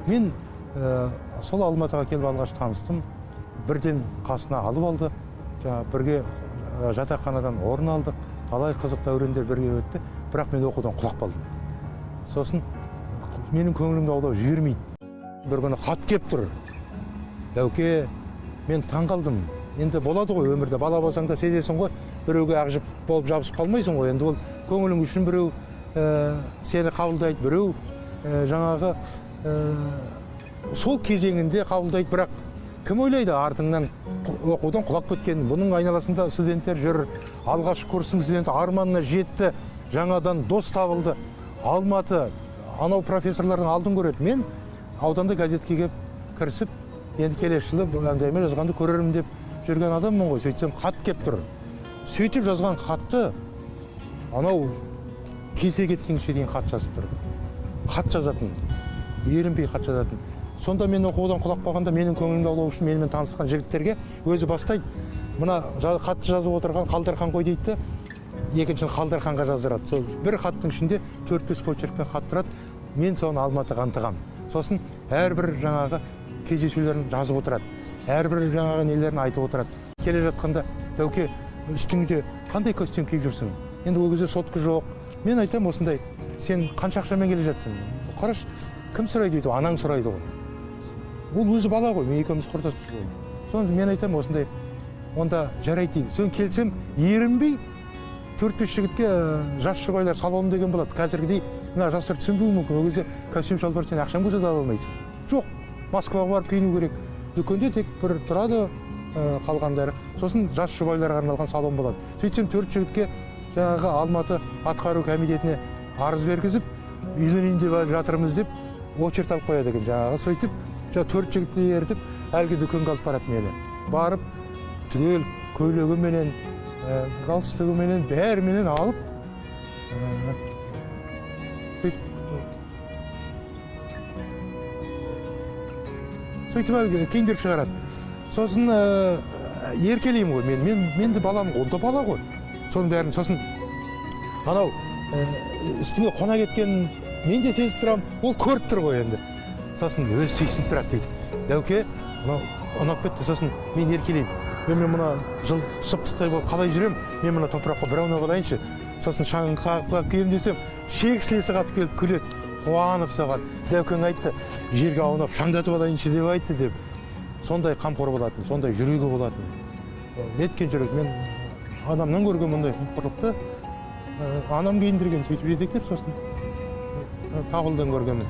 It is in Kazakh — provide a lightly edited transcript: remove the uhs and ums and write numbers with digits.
Мен сол Алматыға келіп алғаш таныстым. Бірден қасына алып алды. Жаңа бірге жатақханадан орын алдық. Талай қызық дәурендер бірге өтті. Бірақ мен оқудан құлап қалдым. Сосын менің көңілімді аулап жібермейді. Бір күні хат кеп тұр. Дәуке, мен таң қалдым. Енді болады ғой өмірде, бала болсаң да сезесің ғой, біреуге ақ жіп болып жабысып қалмайсың ғой. Енді ол көңілің үшін біреу сені қабылдайды, біреу жаңағы сол кезеңінде қабылдайды. Бірақ кім ойлайды артыңнан оқудан құлап кеткен, бұның айналасында студенттер жүр, алғашқы курстың студенті арманына жетті, жаңадан дос табылды. Алматы, анау профессорлардың алдын көреді. Мен ауданда газетке келіп кірісіп, енді келесі жылы әңгіме жазғанды көрермін деп жүрген адаммын ғой. Сөйтсем хат кеп тұр. Сөйтіп жазған хатты анау кесе кеткенше дейін хат жазып тұр. Хат жазатын, ерінбей хат жазатын. Сонда мен оқудан құлап қалғанда менің көңілімді аулау үшін менімен танысқан жігіттерге өзі бастайды. Мына хатты жазып отырған Қалдархан қой дейді, екіншіні Қалдарханға жаздырады. Сол бір хаттың ішінде 4-5 почеркпен хат тұрады. Мен соны Алматыға ынтығамын. Сосын әрбір жаңағы кездесулерін жазып отырады. Әрбір жаңағы нелерін айтып отырады. Келе жатқанда, Дәуке, үстіңде қандай костюм киіп жүрсің? Енді ол кезде сотка жоқ. Мен айтамын осындай, сен қанша ақшамен келе жатсың? Қарашы, кім сұрайды дейді, анаң сұрайды ғой. Ол өзі бала ғой, мен екеуміз құрдаспыз ғой. Соны мен айтамын осындай, онда жарайды дейді. Соны келсем, ерінбей 4-5 жігітке жас жұбайлар салон деген болады. Қазіргідей мына жастар түсінбеуі мүмкін. Ол кезде костюм шалбар сен ақшаң болса да ала алмайсың. Жоқ, Москваға барып киіну керек. Дүкенде тек бір тұрады қалғандары. Сосын жас жұбайларға арналған салон болады. Сөйтсем 4 жігітке жаңағы Алматы атқару комитетіне арыз бергізіп, үйленейін деп жатырмыз деп очередь алып қояды екен жаңағы. Сөйтіп 4 жігітті ертіп әлгі дүкенге алып барады мені. Барып түгел көйлегіменен, галстугіменен, бәріменен алып, сөйтіп әлгі киіндіріп шығарады. Сосын еркелеймін ғой мен, мен де баламын, ол да бала ғой. Соның бәрін сосын анау үстіңе қона кеткен мен де сезіп тұрамын, ол көріп тұр ғой енді. Сосын өзі сүйсініп тұрады дейді. Дәуке, мынау ұнап кетті. Сосын мен еркелеймін. Мен мына жыл сыптықтай болып қалай жүрем, мен мына топыраққа бір аунап алайыншы. Сосын шаңын қағып киемін десем, шек-сілесі қатып келіп күледі, қуанып соған. Дәукең айтты, жерге аунап шаңдатып алайыншы деп айтты деп. Сондай қамқор болатын, сондай жүрегі болатын. Неткен жүрек, мен анамнан көрген мұндай қамқорлықты анам киіндірген, сөйтіп жетектеп, сосын Табылдан көргенмін.